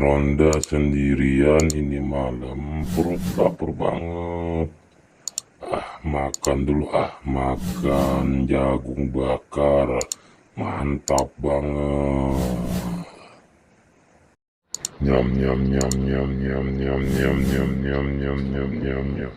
ronda sendirian ini malam, perut lapar banget. Makan dulu, makan jagung bakar, mantap banget. Nyam nyam nyam nyam nyam nyam nyam nyam nyam nyam nyam nyam nyam.